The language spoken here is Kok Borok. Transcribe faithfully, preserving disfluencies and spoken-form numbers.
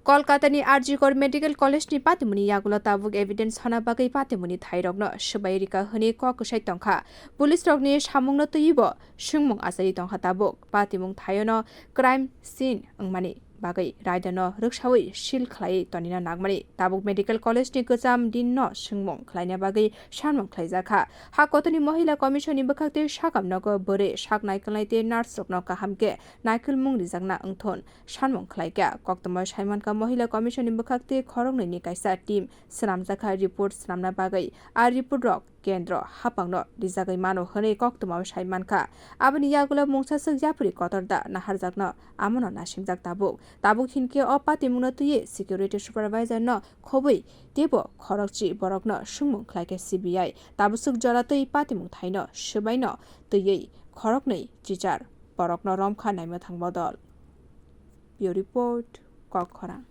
Kolkatani R G Kar Medical College ni patimungni yagulo tabuk evidence hona bagwi patimungni thairokno swbai rika hwnwi kok kwsai tongkha. Police rokni samungno twiwi bo swngmung achaiwi tongkha tabuk. Patimung thaiono crime scene wngmani bagwi raidano rwksawi seal khlaiwi tonina nangmani. Tabuk Medical College ni kwcham din no swngmung khlaina bagwi sanmung khlaijakha. Ha kotorni Mohila Commission ni bwkhak tei sakam nogo bwrwi sak naikolnai tei nurse rokno kaham khe naikolmung rijakna wngthun sanmung khlaikha. Koktwma saimankha Mohila Commission ni bwkhak tei khoroknwi ni kaisa team swnamjakha report swnamna bagwi. A report rok kendro haphangno rijagwi mano hwnwi koktwmao sai mankha. Aboni yagulo mungsaswk yaphri kotor da naharjakno amono nasingjak tabuk. Tabuk hinkhe o patimungno twiwi security supervisor no khobwi teibo khorokchi borokno swngmung khlaikha C B I. Tabuk swk jora twi patimung thaino swbaino twiwi khoroknwi chichar borokno romkha naimwthang bodol. Bureau Report, Kokkhorang.